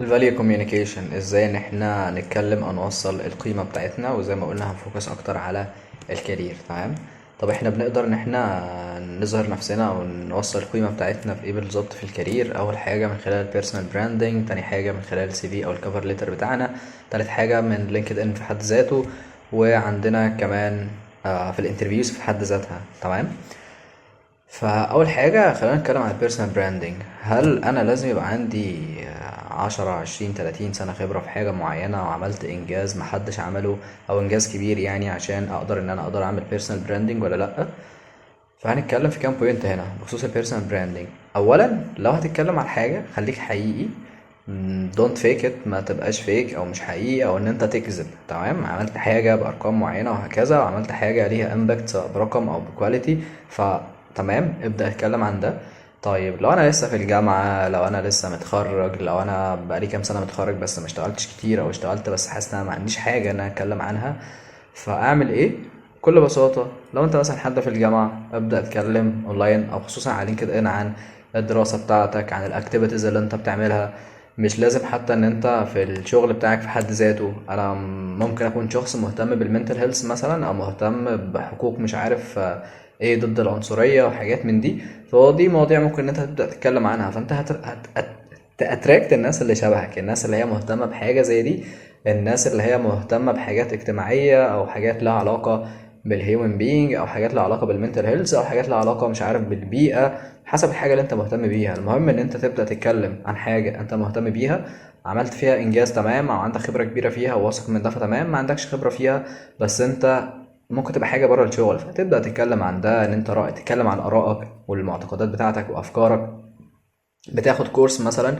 ال value communication، ازاي ان احنا نتكلم او نوصل القيمة بتاعتنا. وزي ما قلنا هن focus اكتر على ال career. تمام. طب احنا بنقدر ان احنا نظهر نفسنا او نوصل القيمة بتاعتنا في ايه بالظبط في ال career؟ اول حاجة من خلال ال personal branding، تاني حاجة من خلال ال CV او ال cover letter بتاعنا، تالت حاجة من LinkedIn في حد ذاته، وعندنا كمان في ال interviews في حد ذاتها. تمام. فاول حاجة خلينا نتكلم عن ال personal branding. هل انا لازم يبقى عندي 10 20 30 سنة خبره في حاجة معينة وعملت انجاز محدش عمله او انجاز كبير يعني عشان اقدر ان انا اقدر اعمل personal branding ولا لا؟ فهنتكلم في كام point هنا بخصوص ال personal branding. اولا لو هتتكلم عن حاجة خليك حقيقي، don't fake it، ما تبقاش fake او مش حقيقي او ان انت تكذب. تمام. عملت حاجة بارقام معينة وهكذا، وعملت حاجة ليها impact سواء برقم او ب quality، فتمام ابدا اتكلم عن ده. طيب لو انا لسه في الجامعة، لو انا لسه متخرج، لو انا بقالي كام سنة متخرج بس ما اشتغلتش كتير او اشتغلت بس حاسس ان انا ما عنديش حاجة ان انا اتكلم عنها، فاعمل ايه؟ بكل بساطة لو انت مثلا حد في الجامعة ابدا اتكلم اونلاين او خصوصا على LinkedIn عن الدراسة بتاعتك، عن ال activities اللي انت بتعملها. مش لازم حتى ان انت في الشغل بتاعك في حد ذاته. انا ممكن اكون شخص مهتم بال mental health مثلا، او مهتم بحقوق مش عارف ايه، ضد العنصرية وحاجات من دي، فهو دي مواضيع ممكن ان انت تبدأ تتكلم عنها. فانت ت attract الناس اللي شبهك، الناس اللي هي مهتمة بحاجة زي دي، الناس اللي هي مهتمة بحاجات اجتماعية او حاجات لها علاقة بال human being، او حاجات لها علاقة بال mental health، او حاجات لها علاقة مش عارف بالبيئة، حسب الحاجة اللي انت مهتم بيها. المهم ان انت تبدأ تتكلم عن حاجة انت مهتم بيها، عملت فيها انجاز تمام، او عندك خبرة كبيرة فيها وواثق من ده فتمام، ما عندكش خبرة فيها بس انت ممكن تبقى حاجة بره الشغل، فتبدأ تتكلم عن ده، ان انت رأي، تتكلم عن آرائك والمعتقدات بتاعتك وافكارك. بتاخد course مثلا،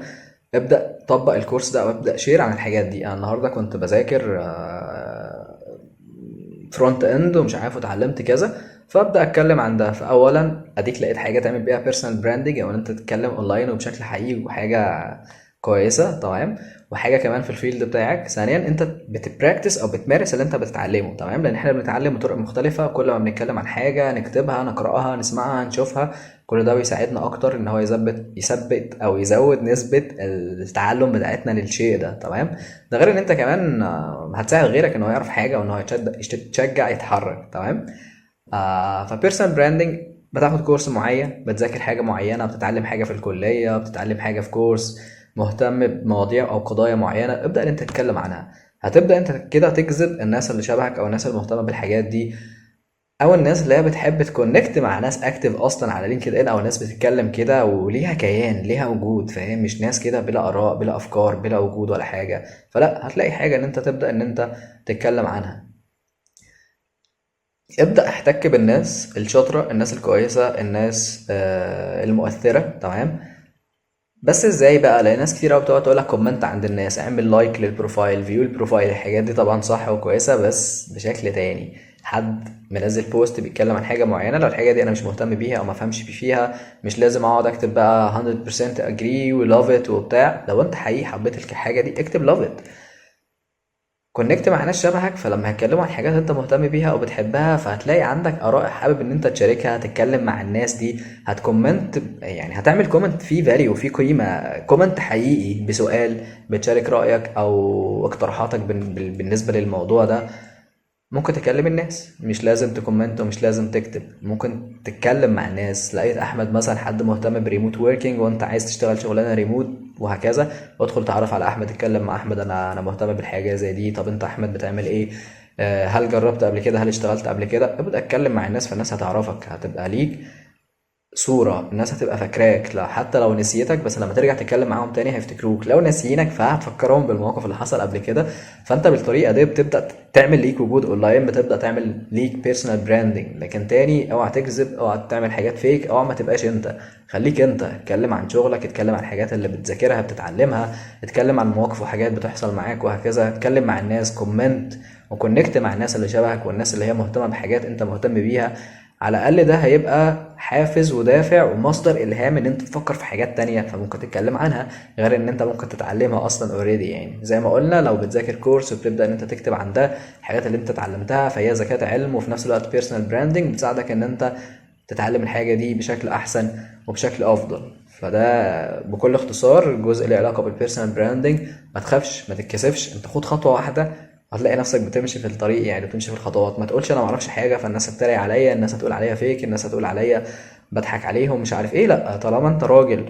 ابدأ طبق ال course ده او ابدأ share عن الحاجات دي. انا النهارده كنت بذاكر front end ومش عارف واتعلمت كذا، فابدا اتكلم عن ده. فاولا اديك لقيت حاجة تعمل بيها personal branding، او ان انت تتكلم اونلاين وبشكل حقيقي وحاجه كويسة. تمام. وحاجه كمان في ال field بتاعك. ثانيا انت بت practice او بتمارس اللي انت بتتعلمه. تمام. لان احنا بنتعلم بطرق مختلفة، كل ما بنتكلم عن حاجة نكتبها نقراها نسمعها نشوفها، كل ده بيساعدنا اكتر ان هو يثبت او يزود نسبه التعلم بتاعتنا للشيء ده. تمام. ده غير ان انت كمان هتساعد غيرك ان هو يعرف حاجة وان هو يتشجع يتحرك. تمام. ف personal branding بتاخد course معين، بتذاكر حاجة معينة، بتتعلم حاجة في الكلية، بتتعلم حاجة في course، مهتم بمواضيع او قضايا معينة، ابدأ ان انت تتكلم عنها. هتبدأ انت كده تجذب الناس اللي شبهك او الناس المهتمة بالحاجات دي، او الناس اللي هي بتحب ت connect مع ناس active اصلا على LinkedIn، او ناس بتتكلم كده وليها كيان ليها وجود، فاهم؟ مش ناس كده بلا اراء بلا افكار بلا وجود ولا حاجة. فلا هتلاقي حاجة ان انت تبدأ ان انت تتكلم عنها. ابدأ احتك بالناس الشاطرة، الناس الكويسة، الناس المؤثرة. تمام. بس ازاي بقى؟ لان ناس كتير قوي بتقعد تقول لك comment عند الناس، اعمل like لل profile، view ال profile، الحاجات دي طبعا صح وكويسة بس بشكل تاني. حد منزل post بيتكلم عن حاجة معينة، لو الحاجة دي انا مش مهتم بيها او ما فهمش فيها، مش لازم اقعد اكتب بقى 100% agree و love it وبتاع. لو انت حقيقي حبيت الحاجة دي اكتب love it. connect مع ناس شبهك، فلما هيتكلموا عن حاجات انت مهتم بيها او بتحبها فهتلاقي عندك اراء حابب ان انت تشاركها، تتكلم مع الناس دي، هت comment يعني هتعمل comment فيه value فيه قيمة، comment حقيقي بسؤال بتشارك رايك او اقتراحاتك بالنسبة للموضوع ده. ممكن تكلم الناس، مش لازم ت comment ومش لازم تكتب، ممكن تتكلم مع الناس. لقيت احمد مثلا حد مهتم ب remote working وانت عايز تشتغل شغلانة ريموت وهكذا، وادخل تعرف على احمد، اتكلم مع احمد، انا مهتم بالحاجة زي دي، طب انت احمد بتعمل ايه؟ هل جربت قبل كده؟ هل اشتغلت قبل كده؟ ابدا اتكلم مع الناس، فالناس هتعرفك، هتبقى ليك صورة، الناس هتبقى فاكراك، لا حتى لو نسيتك بس لما ترجع تتكلم معاهم تاني هيفتكروك، لو ناسيينك فهتفكرهم بالمواقف اللي حصل قبل كده. فانت بالطريقة دي بتبدأ تعمل ليك وجود اونلاين، بتبدأ تعمل ليك personal branding. لكن تاني اوعى تكذب، اوعى تعمل حاجات fake، اوعى ما تبقاش انت، خليك انت، اتكلم عن شغلك، اتكلم عن الحاجات اللي بتذاكرها بتتعلمها، اتكلم عن مواقف وحاجات بتحصل معاك وهكذا، اتكلم مع الناس، comment و connect مع الناس اللي شبهك والناس اللي هي مهتمة بحاجات انت مهتم بيها. على الأقل ده هيبقى حافز ودافع ومصدر إلهام إن أنت تفكر في حاجات تانية فممكن تتكلم عنها، غير إن أنت ممكن تتعلمها أصلا already. زي ما قلنا لو بتذاكر course وبتبدأ إن أنت تكتب عن ده الحاجات اللي أنت اتعلمتها، فهي زكاة علم، وفي نفس الوقت personal branding بتساعدك إن أنت تتعلم الحاجة دي بشكل أحسن وبشكل أفضل. فده بكل اختصار جزء له علاقة بال personal branding. ما تخافش، ما تتكسفش، انت خد خطوة واحدة هتلاقي نفسك بتمشي في الطريق، يعني بتمشي في الخطوات. ما تقولش انا ما اعرفش حاجة فالناس هتتريق عليا، الناس هتقول عليا fake، الناس هتقول عليا بضحك عليهم مش عارف ايه. لا، طالما انت راجل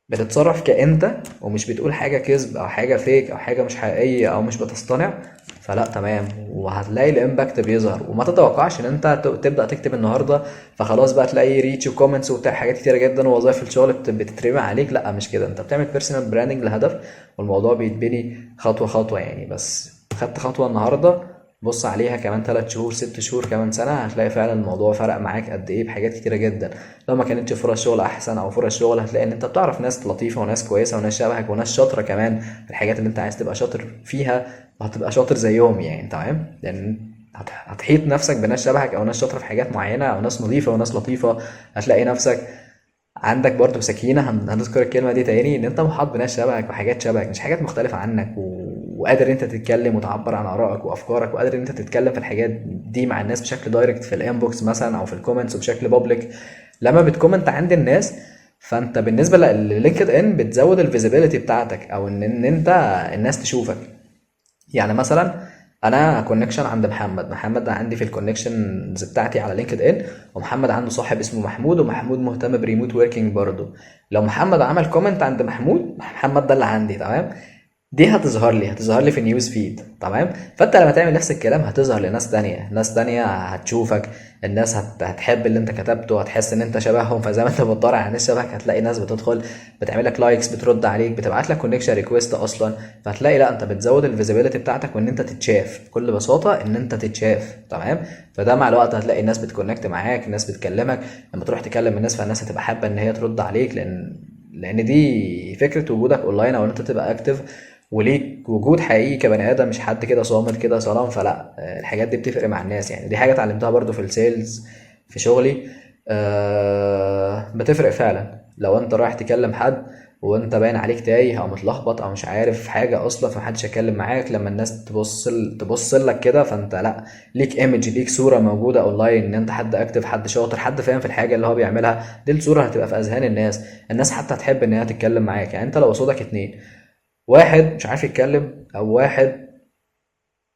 بتتصرف كأنت ومش بتقول حاجة كذب أو حاجة fake أو حاجة مش حقيقية أو مش بتصطنع، فلا تمام، وهتلاقي ال impact بيظهر. وما تتوقعش ان انت تبدا تكتب النهارده فخلاص بقى تلاقي reach و comments وبتاع حاجات كتيرة جدا ووظائف الشغل بتترمي عليك. لا مش كده، انت بتعمل personal branding لهدف، والموضوع بيتبني خطوة خطوة يعني. بس خدت خطوة النهارده، بص عليها كمان 3 شهور 6 شهور كمان سنة، هتلاقي فعلا الموضوع فرق معاك قد ايه بحاجات كتيرة جدا. لو ما كانتش فرص شغل احسن او فرص شغل، هتلاقي ان انت بتعرف ناس لطيفة وناس كويسة وناس شبهك وناس شاطرة كمان في الحاجات اللي انت عايز تبقى شاطر فيها، وهتبقى شاطر زيهم يعني، تمام؟ لان هتحيط نفسك بناس شبهك او ناس شاطرة في حاجات معينة او ناس نظيفة وناس لطيفة. هتلاقي نفسك عندك برضو سكينة، هنذكر الكلمة دي تاني، ان انت محاط بناس شبهك وحاجات شبهك مش حاجات مختلفة عنك، وقادر انت تتكلم وتعبر عن ارائك وافكارك، وقادر انت تتكلم في الحاجات دي مع الناس بشكل direct في ال inbox مثلا او في ال comments وبشكل public. لما بت comment عند الناس، فانت بالنسبة لل LinkedIn بتزود ال visibility بتاعتك، او ان انت الناس تشوفك. يعني مثلا انا connection عند محمد، محمد ده عندي في ال connections بتاعتي على LinkedIn، ومحمد عنده صاحب اسمه محمود، ومحمود مهتم ب remote working برضه. لو محمد عمل comment عند محمود، محمد ده اللي عندي، تمام؟ دي هتظهر لي في ال news feed، تمام؟ فانت لما تعمل نفس الكلام هتظهر لناس تانية، ناس تانية هتشوفك، الناس هتحب اللي انت كتبته، هتحس ان انت شبههم. فزي ما انت بتدور على ناس شبهك هتلاقي ناس بتدخل بتعمل لك likes، بترد عليك، بتبعت لك connection request اصلا. فهتلاقي لا، انت بتزود ال visibility بتاعتك، وان انت تتشاف بكل بساطة، ان انت تتشاف، تمام؟ فده مع الوقت هتلاقي الناس بت connect معاك، الناس بتكلمك، لما تروح تكلم الناس فالناس هتبقى حابة ان هي ترد عليك، لان دي فكرة وجودك اونلاين، او ان انت تبقى active وليك وجود حقيقي كبني ادم، مش حد كده صامت كده صنم. فلا، الحاجات دي بتفرق مع الناس يعني. دي حاجة اتعلمتها برضو في ال sales في شغلي، بتفرق فعلا. لو انت رايح تكلم حد وانت باين عليك تايه او متلخبط او مش عارف حاجة اصلا، فمحدش هيتكلم معاك. لما الناس تبص لك كده، فانت لا، ليك image، ليك صوره موجودة اونلاين ان انت حد active، حد شاطر، حد فاهم في الحاجة اللي هو بيعملها. دي الصورة هتبقى في اذهان الناس، الناس حتى هتحب ان هي تتكلم معاك. يعني انت لو قصادك اتنين، واحد مش عارف يتكلم او واحد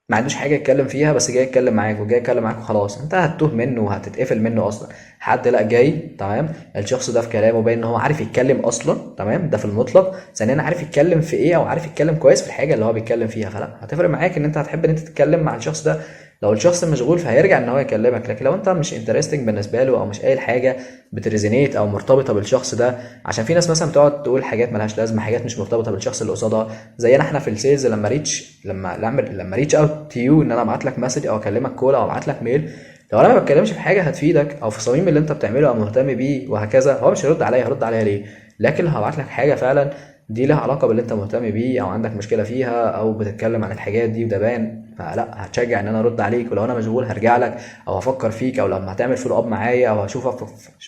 ما عندوش حاجة يتكلم فيها بس جاي يتكلم معاك وجاي يتكلم معاك وخلاص، انت هتتوه منه وهتتقفل منه اصلا. حد لا جاي، تمام، الشخص ده في كلامه باين ان هو عارف يتكلم اصلا، تمام، ده في المطلق. ثانيا عارف يتكلم في ايه، او عارف يتكلم كويس في الحاجة اللي هو بيتكلم فيها، فلا هتفرق معاك ان انت هتحب ان انت تتكلم مع الشخص ده. لو الشخص مشغول فهيرجع ان هو يكلمك، لكن لو انت مش interesting بالنسبة له، او مش قايل حاجة بت resonate او مرتبطة بالشخص ده، عشان في ناس مثلا بتقعد تقول حاجات ملهاش لازمه، حاجات مش مرتبطة بالشخص اللي قصادها. زينا احنا في ال sales، لما reach لما لما لما reach out to you، ان انا ابعت لك message او اكلمك call او ابعت لك mail، لو انا ما بتكلمش في حاجة هتفيدك او في صميم اللي انت بتعمله او مهتم بيه وهكذا، هو مش هيرد عليا، هيرد عليا ليه؟ لكن لو هبعت لك حاجة فعلا دي لها علاقة باللي انت مهتم بيه او عندك مشكلة فيها او بتتكلم عن الحاجات دي وده باين، فلا هتشجع ان انا ارد عليك، ولو انا مشغول هرجع لك او هفكر فيك، او لما هتعمل follow up معايا او هشوفك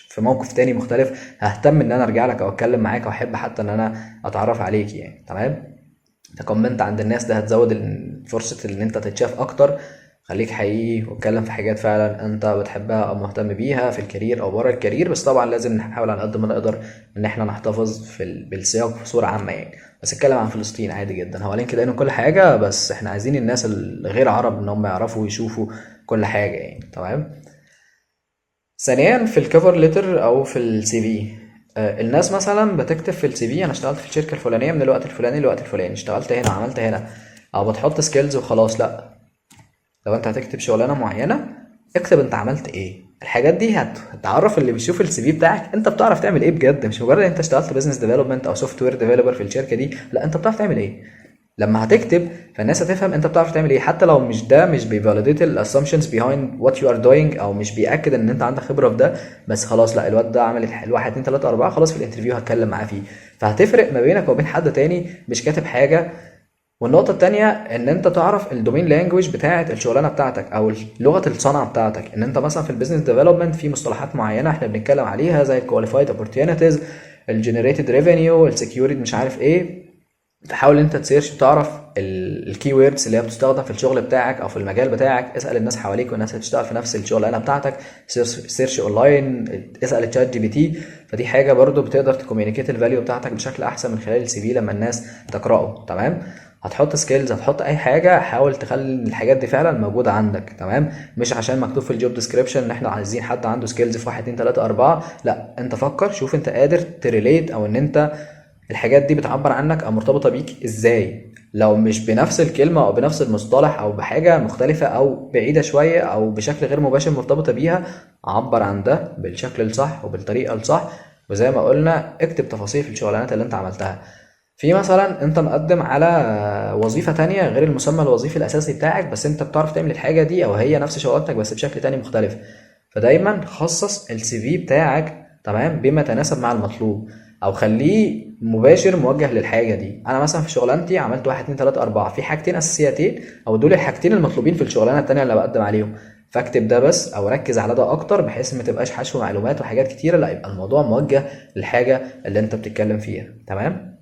في موقف تاني مختلف ههتم ان انا ارجع لك او اتكلم معاك او احب حتى ان انا اتعرف عليك يعني، تمام؟ ت comment عند الناس ده هتزود فرصة ان انت تتشاف اكتر. خليك حقيقي واتكلم في حاجات فعلا انت بتحبها او مهتم بيها في ال career او بره ال career، بس طبعا لازم نحاول على قد ما نقدر ان احنا نحتفظ بالسياق بصورة عامة يعني. بس اتكلم عن فلسطين عادي جدا، هو LinkedIn وكل حاجة، بس احنا عايزين الناس الغير عرب ان هم يعرفوا ويشوفوا كل حاجة يعني، تمام؟ ثانيا في ال cover letter او في ال CV، الناس مثلا بتكتب في ال CV انا اشتغلت في الشركة الفلانية من الوقت الفلاني للوقت الفلاني، اشتغلت هنا عملت هنا، او بتحط skills وخلاص. لا، لو انت هتكتب شغلانة معينة اكتب انت عملت ايه. الحاجات دي هتعرف اللي بيشوف ال CV بتاعك انت بتعرف تعمل ايه بجد، مش مجرد انت اشتغلت business development او software developer في الشركة دي، لا انت بتعرف تعمل ايه. لما هتكتب فالناس هتفهم انت بتعرف تعمل ايه، حتى لو مش ده مش بي validate ال assumptions behind what you are doing، او مش بياكد ان انت عندك خبره في ده، بس خلاص لا الواد ده عمل الواحد اتنين تلاتة اربعة، خلاص في ال interview هتكلم معاه فيه. فهتفرق ما بينك وبين حد تاني مش كاتب حاجة. والنقطة التانية ان انت تعرف ال domain language بتاعة الشغلانة بتاعتك او لغة الصنعة بتاعتك. ان انت مثلا في ال business development في مصطلحات معينة احنا بنتكلم عليها زي ال qualified opportunities، ال generated revenue، ال secured مش عارف ايه. تحاول انت ت search تعرف ال keywords اللي هي بتستخدم في الشغل بتاعك او في المجال بتاعك. اسال الناس حواليك والناس اللي بتشتغل في نفس الشغلانة بتاعتك، search online، اسال ChatGPT. فدي حاجة برضو بتقدر ت communicate ال value بتاعتك بشكل احسن من خلال ال CV لما الناس تقراه. تمام، هتحط skills، هتحط اي حاجة، حاول تخلي الحاجات دي فعلا موجودة عندك. تمام، مش عشان مكتوب في ال job description ان احنا عايزين حد عنده skills في 1 2 3 4، لا، انت فكر شوف انت قادر ت relate او ان انت الحاجات دي بتعبر عنك او مرتبطة بيك ازاي. لو مش بنفس الكلمة او بنفس المصطلح او بحاجة مختلفة او بعيدة شوية او بشكل غير مباشر مرتبطة بيها، عبر عن ده بالشكل الصح وبالطريقه الصح. وزي ما قلنا اكتب تفاصيل في الشغلانات اللي انت عملتها. في مثلا انت مقدم على وظيفة تانية غير المسمى الوظيفي الاساسي بتاعك، بس انت بتعرف تعمل الحاجة دي او هي نفس شغلانتك بس بشكل تاني مختلف، فدايما خصص ال CV بتاعك، تمام، بما يتناسب مع المطلوب، او خليه مباشر موجه للحاجة دي. انا مثلا في شغلانتي عملت 1 2 3 4، في حاجتين اساسيتين او دول الحاجتين المطلوبين في الشغلانة التانية اللي بقدم عليهم، فاكتب ده بس او ركز على ده اكتر، بحيث ما تبقاش حشو معلومات وحاجات كتيرة، لا يبقى الموضوع موجه للحاجة اللي انت بتتكلم فيها. تمام،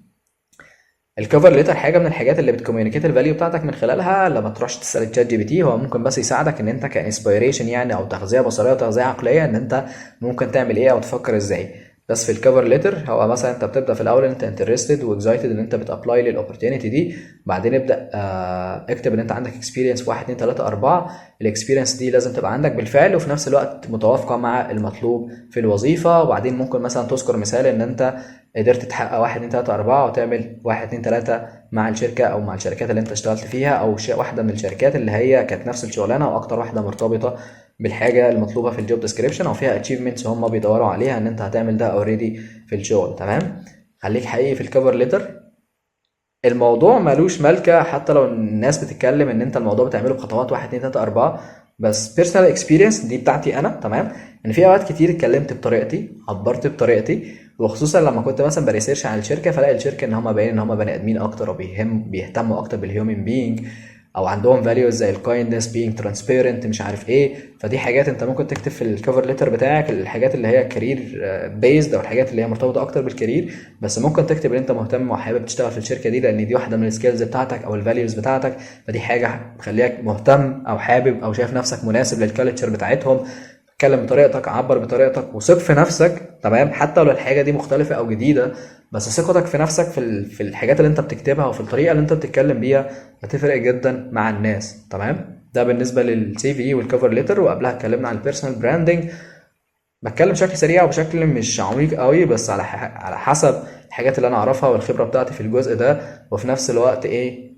ال cover letter حاجة من الحاجات اللي بت communicate ال value بتاعتك من خلالها. لما تروحش تسال ChatGPT، هو ممكن بس يساعدك ان انت ك inspiration يعني، او تغذية بصريه وتغذية عقلية، ان انت ممكن تعمل ايه او تفكر ازاي. بس في ال cover letter هو مثلا انت بتبدا في الاول ان انت interested و excited ان انت بت apply لل opportunity دي، بعدين ابدا اكتب ان انت عندك experience في 1 2 3 4، ال experience دي لازم تبقى عندك بالفعل وفي نفس الوقت متوافقة مع المطلوب في الوظيفة. وبعدين ممكن مثلا تذكر مثال ان انت قدرت تحقق 1 2 3 4 وتعمل 1 2 3 مع الشركة او مع الشركات اللي انت اشتغلت فيها، او واحدة من الشركات اللي هي كانت نفس الشغلانة او اكتر واحدة مرتبطة بالحاجة المطلوبة في ال job description، او فيها achievements هم بيدوروا عليها ان انت هتعمل ده already في الشغل. تمام، خليك حقيقي في ال cover letter. الموضوع ملوش ملكه، حتى لو الناس بتتكلم ان انت الموضوع بتعمله بخطوات 1 2 3 4، بس personal experience دي بتاعتي انا. تمام، ان في اوقات كتير اتكلمت بطريقتي، عبرت بطريقتي، وخصوصا لما كنت مثلا ب research عن الشركة، فلاقي الشركة ان هم باين ان هم بني ادمين اكتر، وبيهم بيهتموا اكتر بال human being، او عندهم values زي ال kindness، being transparent، مش عارف ايه. فدي حاجات انت ممكن تكتب في ال cover letter بتاعك، الحاجات اللي هي career based او الحاجات اللي هي مرتبطة اكتر بال career، بس ممكن تكتب ان انت مهتم وحابب تشتغل في الشركة دي لان دي واحدة من ال skills بتاعتك او ال values بتاعتك، فدي حاجة تخليك مهتم او حابب او شايف نفسك مناسب لل culture بتاعتهم. اتكلم بطريقتك، عبر بطريقتك، وثق في نفسك. تمام، حتى لو الحاجة دي مختلفة او جديدة، بس ثقتك في نفسك في الحاجات اللي انت بتكتبها وفي الطريقة اللي انت بتتكلم بيها هتفرق جدا مع الناس. تمام، ده بالنسبة لل CV وال cover letter. وقبلها اتكلمنا عن ال personal branding. بتكلم بشكل سريع وبشكل مش عميق قوي، بس على حسب الحاجات اللي انا اعرفها والخبرة بتاعتي في الجزء ده. وفي نفس الوقت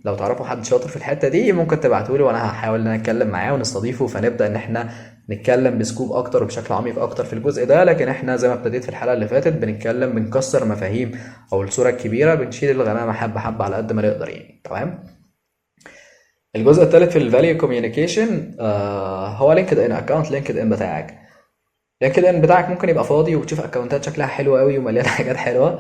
لو تعرفوا حد شاطر في الحتة دي ممكن تبعتولي وانا هحاول ان انا اتكلم معاه ونستضيفه، فنبدا ان احنا نتكلم ب scope اكتر وبشكل عميق اكتر في الجزء ده. لكن احنا زي ما ابتديت في الحلقة اللي فاتت بنتكلم، بنكسر مفاهيم او الصورة الكبيرة، بنشيل الغمامة حبه حبه على قد ما نقدر يعني. تمام، الجزء الثالث في ال value communication هو LinkedIn account. LinkedIn بتاعك، LinkedIn بتاعك ممكن يبقى فاضي وتشوف account ات شكلها حلو قوي ومليانة حاجات حلوة.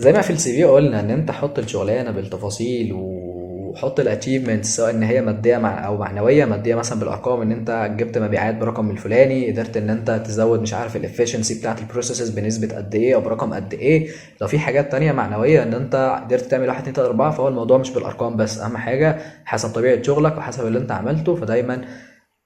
زي ما في ال CV قلنا ان انت حط الشغلانة بالتفاصيل وحط ال achievements، سواء ان هي مادية او معنوية. مادية مثلا بالارقام، ان انت جبت مبيعات برقم الفلاني، قدرت ان انت تزود مش عارف ال efficiency بتاعت ال processes بنسبة قد ايه او برقم قد ايه. لو في حاجات تانية معنوية ان انت قدرت تعمل 1 2 3 4، فهو الموضوع مش بالارقام بس، اهم حاجة حسب طبيعة شغلك وحسب اللي انت عملته. فدايما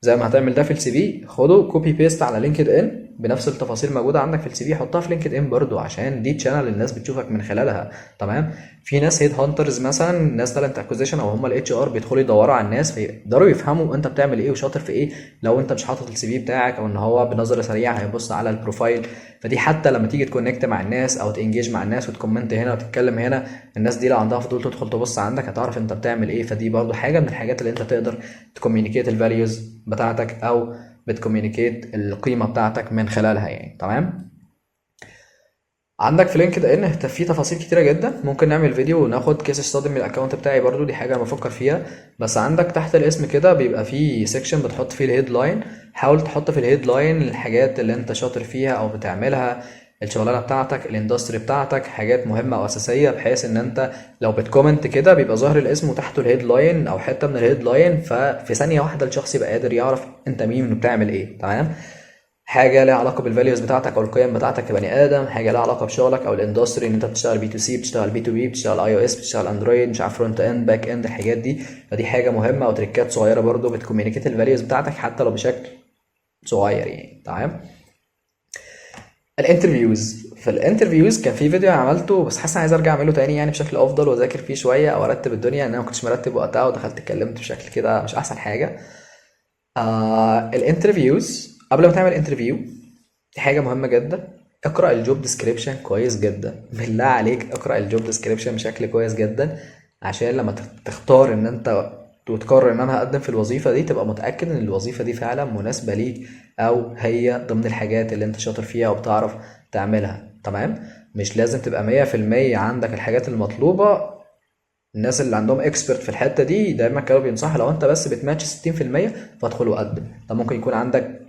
زي ما هتعمل ده في ال CV، خده copy paste على LinkedIn بنفس التفاصيل موجودة عندك في ال CV، حطها في LinkedIn برضو، عشان دي channel الناس بتشوفك من خلالها. تمام، في ناس head hunters مثلا، ناس talent acquisition او هم ال HR، بيدخلوا يدوروا على الناس فيقدروا يفهموا انت بتعمل ايه وشاطر في ايه. لو انت مش حاطط ال CV بتاعك، او ان هو بنظره سريعة هيبص على ال profile. فدي حتى لما تيجي ت connect مع الناس او ت engage مع الناس وت comment هنا وتتكلم هنا، الناس دي لو عندها فضول تدخل تبص عندك هتعرف انت بتعمل ايه. فدي برضو حاجة من الحاجات اللي انت تقدر ت communicate ال values بتاعتك او بت communicate القيمة بتاعتك من خلالها يعني. تمام، عندك في LinkedIn في تفاصيل كتيرة جدا، ممكن نعمل فيديو وناخد case study من ال account بتاعي برضو، دي حاجة انا بفكر فيها. بس عندك تحت الاسم كده بيبقى في section بتحط فيه ال headline، حاول تحط في ال headline الحاجات اللي انت شاطر فيها او بتعملها، الشغلانة بتاعتك، ال industry بتاعتك، حاجات مهمة او اساسية، بحيث ان انت لو بت comment كده بيبقى ظاهر الاسم وتحته ال headline او حتة من ال headline، ففي ثانية واحدة الشخص يبقى قادر يعرف انت مين وبتعمل ايه. تمام، حاجة ليها علاقة بال values بتاعتك او القيم بتاعتك كبني ادم، حاجة ليها علاقة بشغلك او ال industry، ان انت بتشتغل B2C، بتشتغل B2B، بتشتغل iOS، بتشتغل Android، مش عارف front end back end، الحاجات دي. فدي حاجة مهمه، او trick ات صغيرة برضو بت communicate ال values بتاعتك حتى لو بشكل صغير يعني. تمام. ال interviews، في ال interviews كان في فيديو عملته بس حاسس عايز ارجع اعمله تاني يعني بشكل افضل، واذاكر فيه شوية او ارتب الدنيا، لان انا ما كنتش مرتب وقتها ودخلت اتكلمت بشكل كده مش احسن حاجة. ال interviews، قبل ما تعمل interview دي حاجة مهمة جدا، اقرا ال job description كويس جدا. بالله عليك اقرا ال job description بشكل كويس جدا، عشان لما تختار ان انت وتقرر ان انا هقدم في الوظيفة دي، تبقى متاكد ان الوظيفة دي فعلا مناسبة ليك، او هي ضمن الحاجات اللي انت شاطر فيها وبتعرف تعملها. تمام. مش لازم تبقى 100% عندك الحاجات المطلوبة. الناس اللي عندهم expert في الحتة دي دايما كانوا بينصحوا لو انت بس بتماتش 60% فادخل وقدم. طب ممكن يكون عندك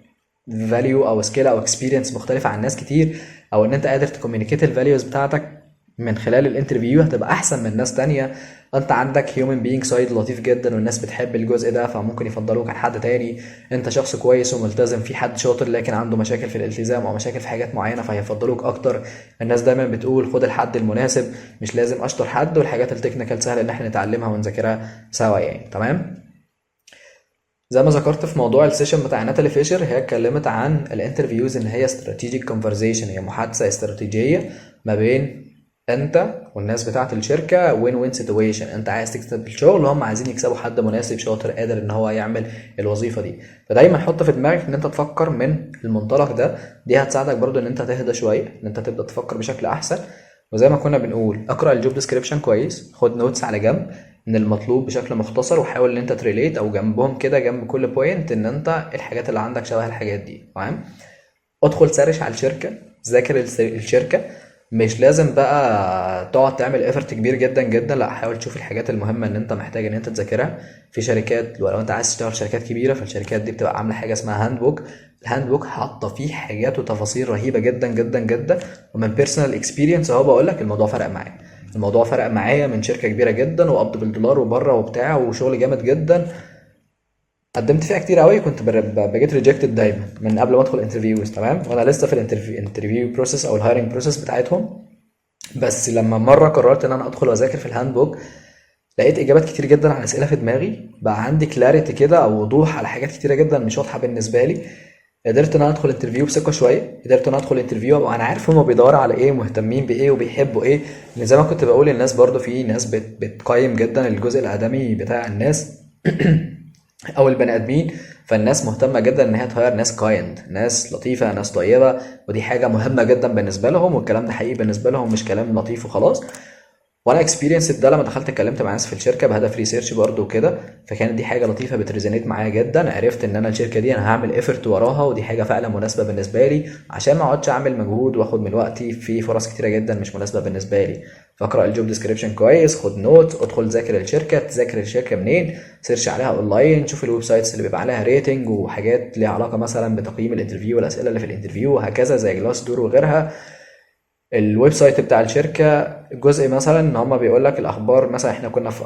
value او skill او experience مختلفة عن ناس كتير، او ان انت قادر ت communicate ال values بتاعتك من خلال ال interview هتبقى احسن من ناس تانية. انت عندك human being side لطيف جدا والناس بتحب الجزء ده، فممكن يفضلوك عن حد تاني. انت شخص كويس وملتزم، في حد شاطر لكن عنده مشاكل في الالتزام او مشاكل في حاجات معينة فهيفضلوك اكتر. الناس دايما بتقول خد الحد المناسب، مش لازم اشطر حد، والحاجات ال technical سهل ان احنا نتعلمها ونذاكرها سوا يعني. تمام. زي ما ذكرت في موضوع ال session بتاع ناتالي فيشر، هي اتكلمت عن ال interviews ان هي strategic conversation، هي محادثة استراتيجية ما بين انت والناس بتاعه الشركة، win win situation. انت عايز تكسب الشغل وهم عايزين يكسبوا حد مناسب شاطر قادر ان هو يعمل الوظيفة دي. فدايما حط في دماغك ان انت تفكر من المنطلق ده، دي هتساعدك برضو ان انت تهدى شوية، ان انت تبدا تفكر بشكل احسن. وزي ما كنا بنقول اقرا ال job description كويس، خد notes على جنب من المطلوب بشكل مختصر، وحاول ان انت ت relate او جنبهم كده جنب كل point ان انت الحاجات اللي عندك شبه الحاجات دي. تمام. ادخل search على الشركة، ذاكر الشركة. مش لازم بقى تقعد تعمل effort كبير جدا جدا، لا، حاول تشوف الحاجات المهمة ان انت محتاج ان انت تذاكرها. في شركات، ولو انت عايز تشتغل في شركات كبيرة، فالشركات دي بتبقى عامله حاجة اسمها handbook. ال handbook حاطه فيه حاجات وتفاصيل رهيبة جدا جدا جدا، ومن personal experience اهو بقول لك الموضوع فرق معايا. الموضوع فرق معايا من شركة كبيرة جدا وقبض بالدولار وبره وبتاع وشغل جامد جدا، قدمت فيها كتير قوي، كنت ب get rejected دايما من قبل ما ادخل interviews. تمام. وانا لسه في ال interview process او ال hiring process بتاعتهم. بس لما مرة قررت ان انا ادخل واذاكر في ال handbook، لقيت اجابات كتير جدا على اسئلة في دماغي، بقى عندي clarity كده او وضوح على حاجات كتيرة جدا مش واضحة بالنسبة لي. قدرت ان انا ادخل interview بثقة شوية، قدرت ان انا ادخل interview وانا عارف هما بيدوروا على ايه، مهتمين بايه، وبيحبوا ايه. لان زي ما كنت بقول للناس برضو، في ناس بتقيم جدا الجزء الادمي بتاع الناس او البني ادمين، فالناس مهتمة جدا ان هي ت hire ناس kind، ناس لطيفة، ناس طيبة، ودي حاجة مهمة جدا بالنسبة لهم، والكلام ده حقيقي بالنسبة لهم، مش كلام لطيف وخلاص. وانا experience ده لما دخلت اتكلمت مع ناس في الشركة بهدف research برضه وكده، فكانت دي حاجة لطيفة بت resonate معايا جدا. عرفت ان انا الشركة دي انا هعمل effort وراها، ودي حاجة فعلا مناسبة بالنسبة لي، عشان ما اقعدش اعمل مجهود واخد من وقتي في فرص كتيرة جدا مش مناسبة بالنسبة لي. فاقرا ال job description كويس، خد note، ادخل ذاكر الشركة. تذاكر الشركة منين؟ search عليها اونلاين، شوف ال websites اللي بيبقى عليها rating وحاجات ليها علاقة مثلا بتقييم ال interview والاسئلة اللي في ال interview وهكذا، زي Glassdoor وغيرها. ال website بتاع الشركة جزء مثلا ان هم بيقول لك الاخبار، مثلا احنا كنا في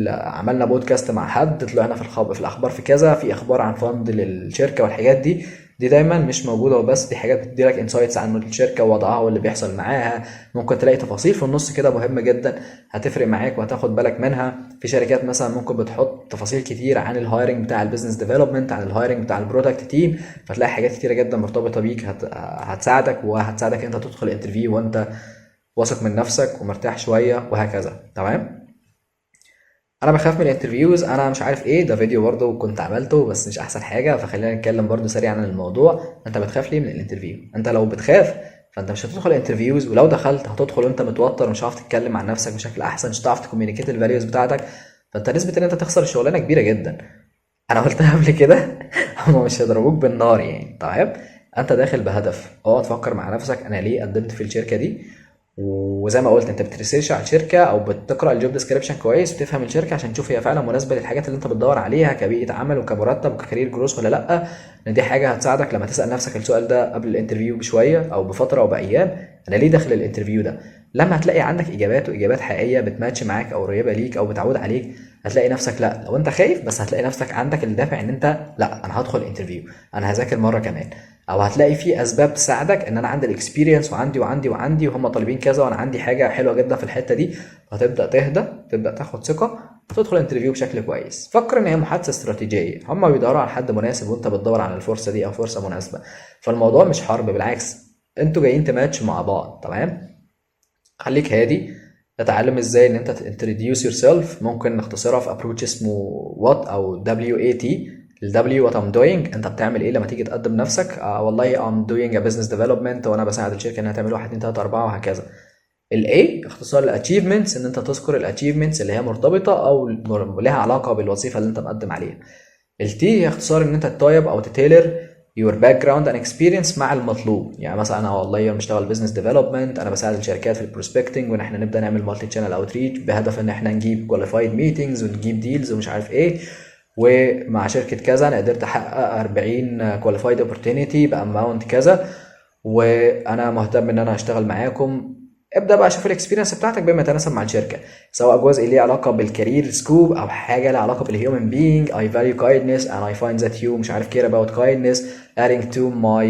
عملنا بودكاست مع حد، طلعنا في الاخبار في كذا، في اخبار عن fund للشركة والحاجات دي، دي دايما مش موجودة وبس، دي حاجات بتدي لك insights عن الشركة ووضعها واللي بيحصل معاها. ممكن تلاقي تفاصيل في النص كده مهمة جدا هتفرق معاك وهتاخد بالك منها. في شركات مثلا ممكن بتحط تفاصيل كتير عن ال hiring بتاع ال business development، عن ال hiring بتاع ال product team، فتلاقي حاجات كتيرة جدا مرتبطة بيك هتساعدك، وهتساعدك انت تدخل interview وانت واثق من نفسك ومرتاح شوية وهكذا. تمام. انا بخاف من ال interviews، انا مش عارف ايه ده، فيديو برضو كنت عملته بس مش احسن حاجة، فخلينا نتكلم برضو سريعا عن الموضوع. انت بتخاف ليه من ال interview؟ انت لو بتخاف فانت مش هتدخل interviews، ولو دخلت هتدخل وانت متوتر، مش هتعرف تتكلم عن نفسك بشكل احسن، مش هتعرف ت communicate ال values بتاعتك، فانت نسبه ان انت تخسر الشغلانة كبيرة جدا. انا قلتها قبل كده، هما مش هيضربوك بالنار يعني. طيب انت داخل بهدف، اقعد تفكر مع نفسك انا ليه قدمت في الشركة دي، وزي ما قلت انت بت research على الشركة او بتقرا ال job description كويس وتفهم الشركة عشان تشوف هي فعلا مناسبة للحاجات اللي انت بتدور عليها كبيئه عمل وكمرتب وك career growth ولا لا. لان دي حاجة هتساعدك لما تسال نفسك السؤال ده قبل ال interview بشوية او بفترة او بايام، انا ليه داخل ال interview ده؟ لما هتلاقي عندك اجابات واجابات حقيقية بتماتش معاك او قريبه ليك او بتعود عليك، هتلاقي نفسك لا لو انت خايف بس هتلاقي نفسك عندك الدافع ان انت لا انا هدخل interview، انا هذاكر مرة كمان، او هتلاقي في اسباب تساعدك ان انا عندي ال experience وعندي وعندي وعندي وهم طالبين كذا وانا عندي حاجة حلوة جدا في الحتة دي. هتبدا تهدى، تبدا تاخد ثقة، تدخل interview بشكل كويس. فكر ان هي محادثة استراتيجية، هم بيدوروا على حد مناسب وانت بتدور على الفرصة دي او فرصة مناسبة، فالموضوع مش حرب، بالعكس انتوا جايين تماتش مع بعض. تمام، خليك هادي، تتعلم ازاي ان انت ت introduce yourself. ممكن نختصرها في approach اسمه what او WAT. ال W what I'm doing، انت بتعمل ايه لما تيجي تقدم نفسك؟ والله I'm doing a business development وانا بساعد الشركة انها تعمل 1 2 3 4 وهكذا. ال A اختصار ال achievements، ان انت تذكر ال achievements اللي هي مرتبطة او لها علاقة بالوظيفة اللي انت مقدم عليها. ال T هي اختصار ان انت ت tie up او ت tailor your background and experience مع المطلوب. يعني مثلا انا والله انا بشتغل business development، انا بساعد الشركات في ال prospecting وان احنا نبدا نعمل multi channel outreach بهدف ان احنا نجيب qualified meetings ونجيب deals ومش عارف ايه، ومع شركة كذا انا قدرت احقق 40 qualified opportunity ب amount كذا، وانا مهتم ان انا اشتغل معاكم. ابدا بقى شوف ال experience بتاعتك بما يتناسب مع الشركة، سواء جزء ليه علاقة بال career scope او حاجة لها علاقة بال human being. I value kindness and I find that you مش عارف care about kindness adding to my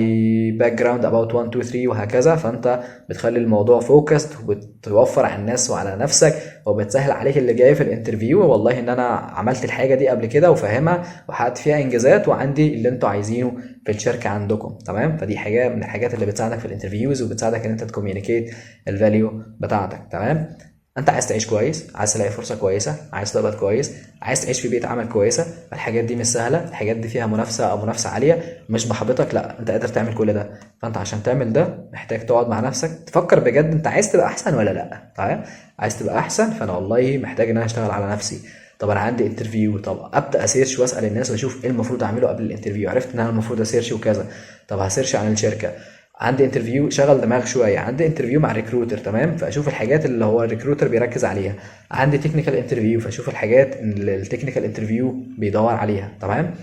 background about 1 2 3 وهكذا. فانت بتخلي الموضوع focused وبتوفر على الناس وعلى نفسك، وبتسهل عليك اللي جاي في ال interview، والله ان انا عملت الحاجة دي قبل كده وفاهمها وحققت فيها انجازات وعندي اللي انتوا عايزينه في الشركة عندكم. تمام، فدي حاجة من الحاجات اللي بتساعدك في ال interviews وبتساعدك ان انت ت communicate ال value بتاعتك. تمام، انت عايز تعيش كويس، عايز تلاقي فرصة كويسة، عايز تقبض كويس، عايز تعيش في بيئة عمل كويسة، الحاجات دي مش سهلة، الحاجات دي فيها منافسه او منافسه عالية، مش بحبطك، لا انت قادر تعمل كل ده. فانت عشان تعمل ده محتاج تقعد مع نفسك تفكر بجد انت عايز تبقى احسن ولا لا. تمام، عايز تبقى احسن، فانا والله محتاج ان انا اشتغل على نفسي. طب انا عندي interview، طب ابدا ا search واسال الناس واشوف ايه المفروض اعمله قبل ال interview. عرفت ان انا المفروض ا search وكذا، طب ه search عن الشركة. عندي interview، شغل دماغ شوية، عندي interview مع recruiter، تمام، فاشوف الحاجات اللي هو ال recruiter بيركز عليها. عندي technical interview، فاشوف الحاجات اللي ال technical interview بيدور عليها. تمام،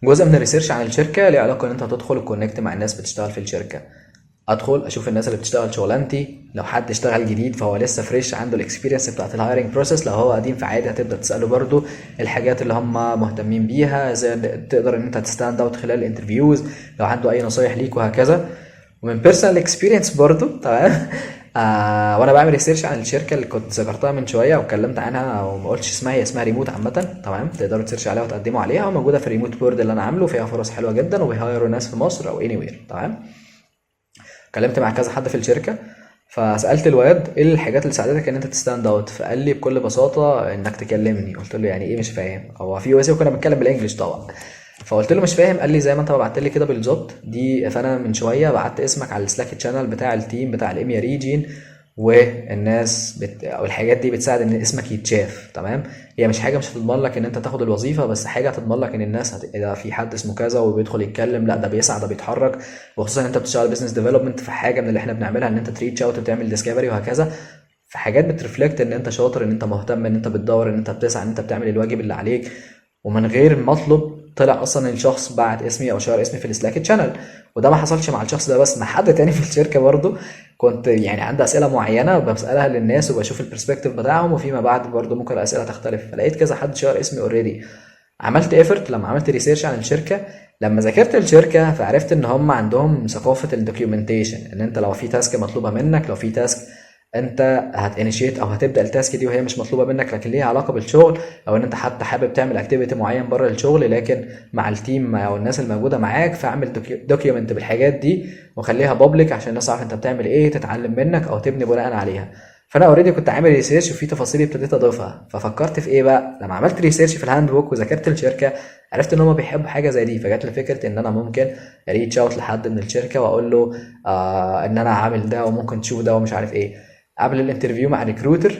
جزء من ال research عن الشركة ليه علاقة ان انت تدخل و connect مع الناس بتشتغل في الشركة. ادخل اشوف الناس اللي بتشتغل شغلانتي، لو حد اشتغل جديد فهو لسه fresh عنده ال experience بتاعت ال hiring process، لو هو قديم فعادي هتبدا تساله برده الحاجات اللي هم مهتمين بيها، ازاي تقدر ان انت ت stand out خلال ال interviews، لو عنده اي نصايح ليك وهكذا. ومن personal experience برضو، تمام، وانا بعمل research عن الشركة اللي كنت ذكرتها من شوية واتكلمت عنها وما قلتش اسمها، هي اسمها ريموت عامة. تمام، تقدروا ت search عليها وتقدموا عليها، وموجودة في ال remote board اللي انا عامله، فيها فرص حلوة جدا وبي hire وا ناس في مصر او anywhere. تمام، اتكلمت مع كذا حد في الشركة، فسالت الواد ايه الحاجات اللي ساعدتك ان انت ت stand out، فقال لي بكل بساطة انك تكلمني. قلت له يعني ايه مش فاهم، هو في واسي وكنا بنتكلم بال English طبعا، فقلت له مش فاهم، قال لي زي ما انت بعت لي كده بالظبط دي، فانا من شوية بعت اسمك على ال Slack channel بتاع ال team بتاع ال EMEA region، والناس او الحاجات دي بتساعد ان اسمك يتشاف. تمام، هي مش حاجة مش هتضمن لك ان انت تاخد الوظيفة، بس حاجة هتضمن لك ان الناس اذا في حد اسمه كذا وبيدخل يتكلم، لا ده بيسعى ده بيتحرك، وخصوصا ان انت بتشتغل business development، في حاجة من اللي احنا بنعملها ان انت ت reach out وتعمل discovery وهكذا، في حاجات بت reflect ان انت شاطر، ان انت مهتم، ان انت بتدور، ان انت بتسعى، ان انت بتعمل الواجب اللي عليك. ومن غير ما اطلب طلع اصلا الشخص بعت اسمي او share اسمي في ال Slack channel، وده ما حصلش مع الشخص ده بس، مع حد تاني في الشركة برضو. كنت يعني عندي اسئلة معينة بسالها للناس وبشوف ال perspective بتاعهم، وفيما بعد برضو ممكن الاسئلة تختلف، فلقيت كذا حد share اسمي already. عملت effort لما عملت research عن الشركة، لما ذاكرت الشركة فعرفت ان هم عندهم ثقافة ال documentation، ان انت لو في task مطلوبه منك، لو في task انت هت initiate او هتبدا ال task دي وهي مش مطلوبه منك لكن ليها علاقة بالشغل، او ان انت حتى حابب تعمل activity معين بره الشغل لكن مع ال team او الناس الموجودة معاك، فاعمل document بالحاجات دي وخليها public عشان الناس تعرف انت بتعمل ايه، تتعلم منك او تبني بناء عليها. فانا already كنت عامل research وفي تفاصيل ابتديت اضيفها، ففكرت في ايه بقى لما عملت research في ال handbook وذاكرت الشركة، عرفت ان هم بيحبوا حاجة زي دي، فجات لي فكرة ان انا ممكن reach out لحد من الشركة واقول له ان انا عامل ده وممكن تشوف ده ومش عارف ايه. قبل ال interview مع recruiter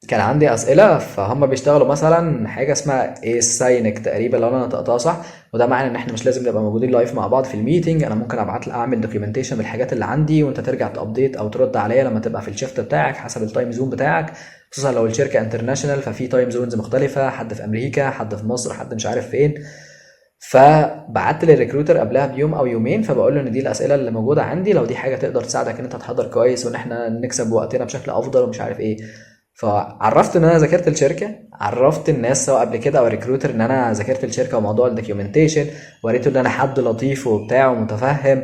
كان عندي اسئلة، فهم بيشتغلوا مثلا حاجة اسمها async تقريبا لو انا نطقتها صح، وده معنى ان احنا مش لازم نبقى موجودين live مع بعض في ال meeting، انا ممكن ابعت اعمل documentation بالحاجات اللي عندي وانت ترجع ت update او ترد عليا لما تبقى في ال shift بتاعك حسب ال time zone بتاعك، خصوصا لو الشركة international ففي time zones مختلفة، حد في امريكا، حد في مصر، حد مش عارف فين. فبعت لل recruiter قبلها بيوم او يومين، فبقول له ان دي الاسئلة اللي موجودة عندي، لو دي حاجة تقدر تساعدك ان انت تحضر كويس وان احنا نكسب وقتنا بشكل افضل ومش عارف ايه. فعرفت ان انا ذاكرت الشركه، عرفت الناس سواء قبل كده او recruiter ان انا ذاكرت الشركة وموضوع ال documentation، وريته ان انا حد لطيف وبتاع ومتفهم،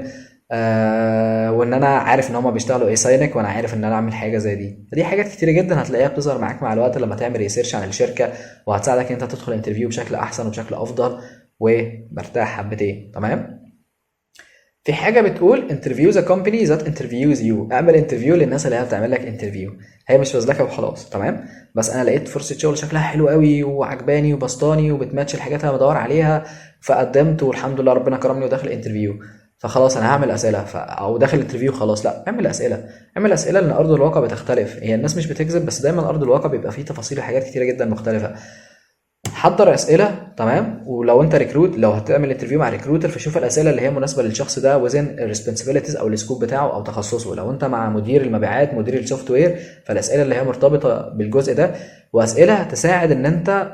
وان انا عارف ان هما بيشتغلوا async، وانا عارف ان انا اعمل حاجة زي دي. فدي حاجات كتيرة جدا هتلاقيها بتظهر معاك مع الوقت لما تعمل research عن الشركه، وهتساعدك ان انت تدخل interview بشكل احسن وبشكل افضل ومرتاح حبتين. تمام. في حاجة بتقول interview the company that interviews you، اعمل interview للناس اللي هي بتعمل لك interview، هي مش فزلكه وخلاص. تمام. بس انا لقيت فرصة شغل شكلها حلو قوي وعجباني وبسطاني وبتماتش الحاجات اللي انا بدور عليها، فقدمت والحمد لله ربنا كرمني وداخل interview، فخلاص انا هعمل اسئلة او داخل interview خلاص. لا، اعمل اسئلة، اعمل اسئلة، لان ارض الواقع بتختلف. هي الناس مش بتكذب، بس دايما ارض الواقع بيبقى فيه تفاصيل وحاجات كتيرة جدا مختلفة. حضر اسئلة. تمام. ولو انت recruit، لو هتعمل interview مع recruiter، فشوف الاسئلة اللي هي مناسبة للشخص ده within ال responsibilities او ال scope بتاعه او تخصصه. لو انت مع مدير المبيعات، مدير ال software، فالاسئله اللي هي مرتبطة بالجزء ده، واسئلة تساعد ان انت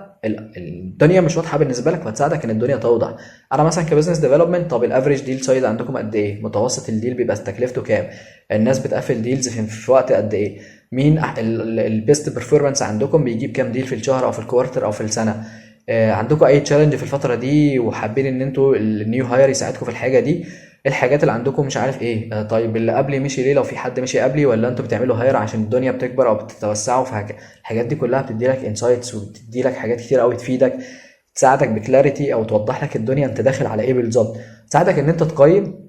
الدنيا مش واضحة بالنسبة لك، فتساعدك ان الدنيا توضح. انا مثلا ك business development، طب ال average deal size عندكم قد ايه؟ متوسط ال deal بيبقى تكلفته كام؟ الناس بتقفل deals في وقت قد ايه؟ مين ال best performance عندكم؟ بيجيب كام deal في الشهر او في ال quarter او في السنة؟ عندكم اي challenge في الفترة دي وحابين ان انتوا ال new hire يساعدكم في الحاجة دي؟ ايه الحاجات اللي عندكم مش عارف ايه؟ طيب اللي قبلي مشي ليه؟ لو في حد مشي قبلي، ولا انتوا بتعملوا hire عشان الدنيا بتكبر او بتتوسعوا؟ فهكذا الحاجات دي كلها بتدي لك insights وبتدي لك حاجات كتير قوي تفيدك، تساعدك ب clarity او توضح لك الدنيا انت داخل على ايه بالظبط، تساعدك ان انت تقيم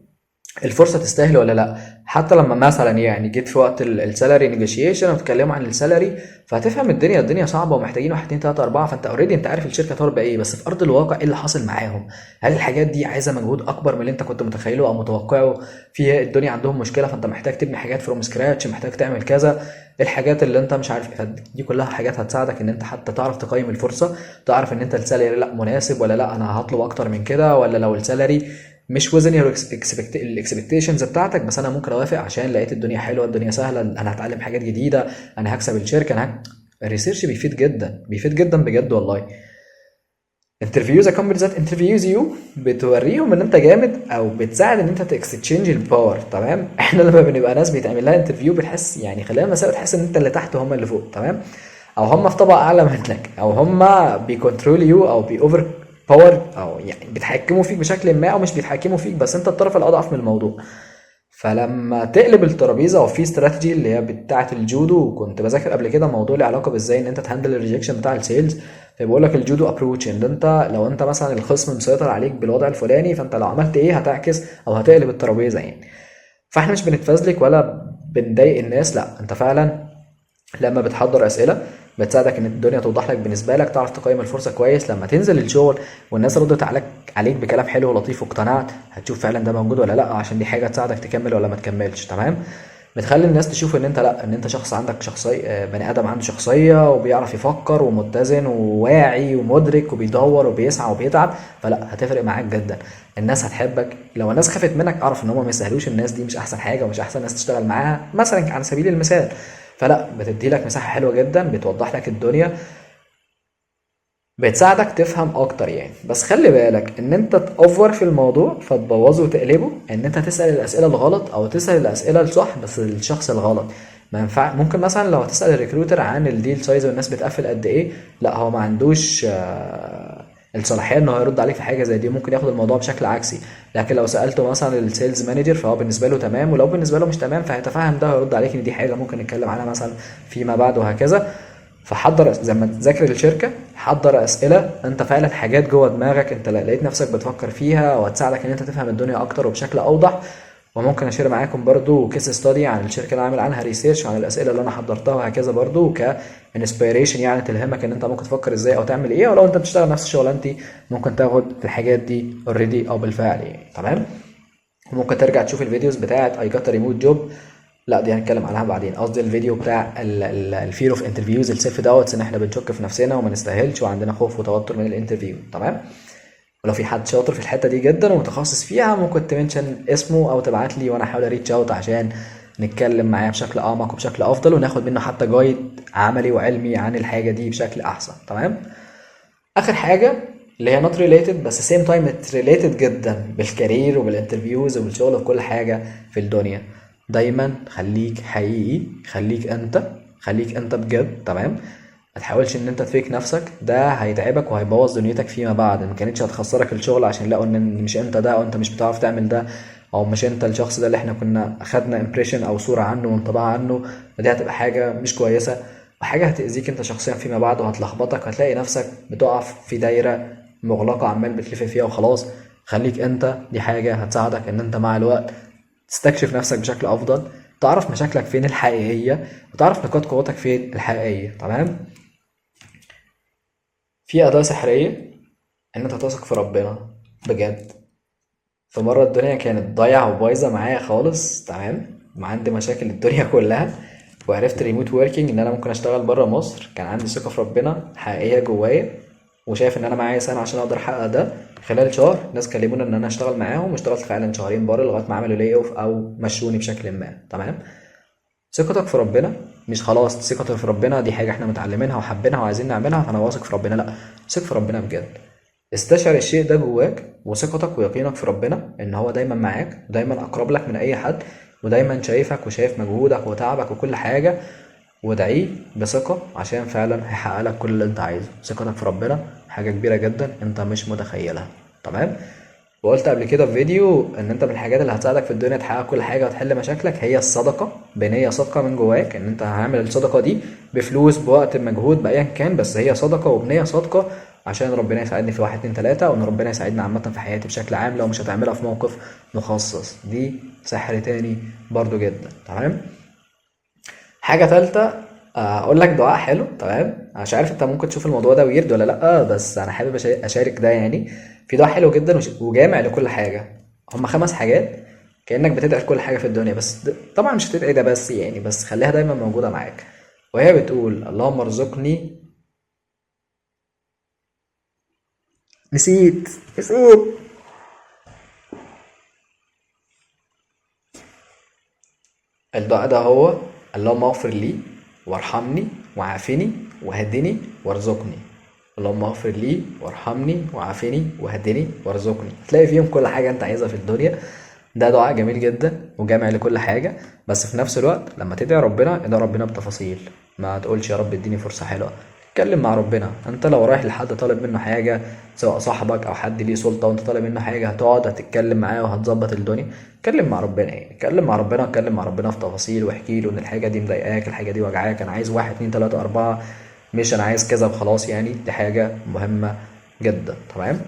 الفرصة تستاهل ولا لا. حتى لما مثلا جيت في وقت ال salary negotiation وتكلموا عن ال salary، فهتفهم الدنيا صعبة ومحتاجين 1 2 3 4، فانت already انت عارف الشركة طالبه ايه، بس في ارض الواقع ايه اللي حاصل معاهم؟ هل الحاجات دي عايزه مجهود اكبر من اللي انت كنت متخيله او متوقعه؟ في الدنيا عندهم مشكلة، فانت محتاج تبني حاجات from scratch، محتاج تعمل كذا، الحاجات اللي انت مش عارف ايه. دي كلها حاجات هتساعدك ان انت حتى تعرف تقيم الفرصة، تعرف ان انت ال salary لا مناسب ولا لا، انا هطلب اكتر من كده، ولا لو ال salary مش within your ال expectations بتاعتك، بس انا ممكن اوافق عشان لقيت الدنيا حلوة، الدنيا سهلة، انا هتعلم حاجات جديدة، انا هكسب الشركة، انا ال research بيفيد جدا، بيفيد جدا بجد والله. interview the company that interviews you بتوريهم ان انت جامد، او بتساعد ان انت ت exchange ال power. تمام. احنا لما بنبقى ناس بيتعمل لها interview بنحس خلينا مثلا تحس ان انت اللي تحت وهم اللي فوق. تمام. او هم في طبقه اعلى منك، او هم بي control you، او بي over power، او بيتحكموا فيك بشكل ما، او مش بيتحكموا فيك، بس انت الطرف الاضعف من الموضوع. فلما تقلب الترابيزة، وفي استراتيجي اللي هي بتاعه الجودو، وكنت بذاكر قبل كده موضوع له علاقة بازاي ان انت ت handle ال rejection بتاع ال sales، فبيقول لك ال judo approach، ان انت لو انت مثلا الخصم مسيطر عليك بالوضع الفلاني، فانت لو عملت ايه هتعكس او هتقلب الترابيزة. فاحنا مش بنتفزلك ولا بنضايق الناس، لا، انت فعلا لما بتحضر اسئلة بتساعدك ان الدنيا توضح لك بالنسبة لك، تعرف تقيم الفرصة كويس. لما تنزل الشغل والناس ردت عليك بكلام حلو ولطيف واقتنعت، هتشوف فعلا ده موجود ولا لا، عشان دي حاجة تساعدك تكمل ولا ما تكملش. تمام. بتخلي الناس تشوف ان انت لا، ان انت شخص عندك شخصية، بني ادم عنده شخصية وبيعرف يفكر ومتزن وواعي ومدرك وبيدور وبيسعى وبيتعب، فلا هتفرق معاك جدا. الناس هتحبك. لو الناس خافت منك اعرف ان هم ما يستاهلوش، الناس دي مش احسن حاجة ومش احسن ناس تشتغل معاها مثلا على سبيل المثال. فلا، بتدي لك مساحة حلوة جدا، بتوضح لك الدنيا، بتساعدك تفهم اكتر. بس خلي بالك ان انت تأفور في الموضوع فتبوظه وتقلبه، ان انت تسأل الاسئلة الغلط او تسأل الاسئلة الصح بس للشخص الغلط. ما ينفع. ممكن مثلا لو هتسأل ال recruiter عن ال deal size والناس بتقفل قد ايه، لا هو ما عندوش الصلاحية ان هو يرد عليك في حاجة زي دي، ممكن ياخد الموضوع بشكل عكسي. لكن لو سالته مثلا ال sales manager فهو بالنسبة له تمام، ولو بالنسبة له مش تمام فهيتفهم ده ويرد عليك ان دي حاجة ممكن نتكلم عنها مثلا فيما بعد وهكذا. فحضر زي ما تذاكر الشركة، حضر اسئلة انت فعلا حاجات جوه دماغك انت لقيت نفسك بتفكر فيها، وهتساعدك ان انت تفهم الدنيا اكتر وبشكل اوضح. وممكن اشير معاكم برضو case study عن الشركة اللي عامل عنها research، عن الاسئلة اللي انا حضرتها وهكذا، برضو ك inspiration تلهمك ان انت ممكن تفكر ازاي او تعمل ايه، ولو انت بتشتغل نفس شغلانتي ممكن تاخد الحاجات دي already او بالفعل. تمام. وممكن ترجع تشوف ال videos بتاعت I got remote job، لا دي هنتكلم عنها بعدين، قصدي الفيديو بتاع ال fear of interviews، ال self doubts، ان احنا بنشك في نفسنا وما نستاهلش وعندنا خوف وتوتر من ال interview. تمام. ولو في حد شاطر في الحتة دي جدا ومتخصص فيها ممكن ت mention اسمه او تبعت لي وانا احاول ا reach out عشان نتكلم معاه بشكل اعمق وبشكل افضل، وناخد منه حتى guide عملي وعلمي عن الحاجة دي بشكل احسن. تمام. اخر حاجة اللي هي not related بس same time it's related جدا بال career وبال interviews وبالشغل وكل حاجة في الدنيا، دايما خليك حقيقي، خليك انت، خليك انت بجد، تمام؟ ما تحاولش ان انت ت fake نفسك، ده هيتعبك وهيبوظ دنيتك فيما بعد. ما كانتش هتخسرك الشغل عشان لقوا ان مش انت ده، او انت مش بتعرف تعمل ده، او مش انت الشخص ده اللي احنا كنا اخدنا impression او صورة عنه وانطباع عنه، فدي هتبقى حاجة مش كويسة وحاجة هتأذيك انت شخصيا فيما بعد وهتلخبطك، وهتلاقي نفسك بتقع في دايرة مغلقة عمال بتلف فيها وخلاص. خليك انت، دي حاجة هتساعدك ان انت مع الوقت تستكشف نفسك بشكل افضل، تعرف مشاكلك فين الحقيقية وتعرف نقاط قوتك فين الحقيقية، تمام؟ في أداة سحرية إن أنت تثق في ربنا بجد. في مرة الدنيا كانت ضايعة وبايظة معايا خالص، تمام؟ وعندي مشاكل الدنيا كلها، وعرفت remote working إن أنا ممكن أشتغل برا مصر. كان عندي ثقة في ربنا حقيقية جوايا، وشايف إن أنا معايا سنة عشان أقدر أحقق ده. خلال شهر ناس كلموني إن أنا أشتغل معاهم، واشتغلت فعلا شهرين برا لغاية ما عملوا lay off أو مشوني بشكل ما، تمام؟ ثقتك في ربنا مش خلاص ثقتك في ربنا دي حاجة احنا متعلمينها وحابينها وعايزين نعملها فأنا واثق في ربنا، لأ، ثق في ربنا بجد. استشعر الشيء ده جواك، وثقتك ويقينك في ربنا إن هو دايما معاك ودايما أقرب لك من أي حد ودايما شايفك وشايف مجهودك وتعبك وكل حاجة، وادعيه بثقة عشان فعلا هيحقق لك كل اللي انت عايزه. ثقتك في ربنا حاجة كبيرة جدا انت مش متخيلها، تمام؟ وقلت قبل كده في فيديو ان انت من الحاجات اللي هتساعدك في الدنيا تحقق كل حاجة وتحل مشاكلك هي الصدقة، بنية صادقة من جواك ان انت هعمل الصدقة دي بفلوس بوقت بمجهود بأيا كان، بس هي صدقة وبنية صادقة عشان ربنا يساعدني في 1 2 3، وان ربنا يساعدني عامة في حياتي بشكل عام لو مش هتعملها في موقف مخصص. دي سحر تاني برضو جدا، تمام؟ حاجة تالتة، اقول لك دعاء حلو، تمام؟ انا مش عارف انت ممكن تشوف الموضوع ده ويرد ولا لا، بس انا حابب اشارك ده. في دعاء حلو جدا وجامع لكل حاجة، هما 5 حاجات كأنك بتدعي لكل حاجة في الدنيا، بس طبعا مش هتدعي ده بس يعني، بس خليها دايما موجودة معاك. وهي بتقول اللهم ارزقني، نسيت الدعاء ده هو اللهم اغفر لي وارحمني وعافني وهدني وارزقني. اللهم اغفر لي وارحمني وعافني وهدني وارزقني. هتلاقي فيهم كل حاجة انت عايزها في الدنيا. ده دعاء جميل جدا وجامع لكل حاجة، بس في نفس الوقت لما تدعي ربنا ادعي ربنا بتفاصيل، ما تقولش يا رب اديني فرصة حلوة. اتكلم مع ربنا. انت لو رايح لحد طالب منه حاجة، سواء صاحبك او حد ليه سلطة وانت طالب منه حاجة، هتقعد هتتكلم معاه وهتظبط الدنيا. اتكلم مع ربنا يعني، اتكلم مع ربنا، اتكلم مع ربنا في تفاصيل، واحكي له ان الحاجة دي مضايقاك، الحاجة دي وجعاك، انا عايز 1 2 3 4، مش انا عايز كذا وخلاص. دي حاجة مهمة جدا، تمام؟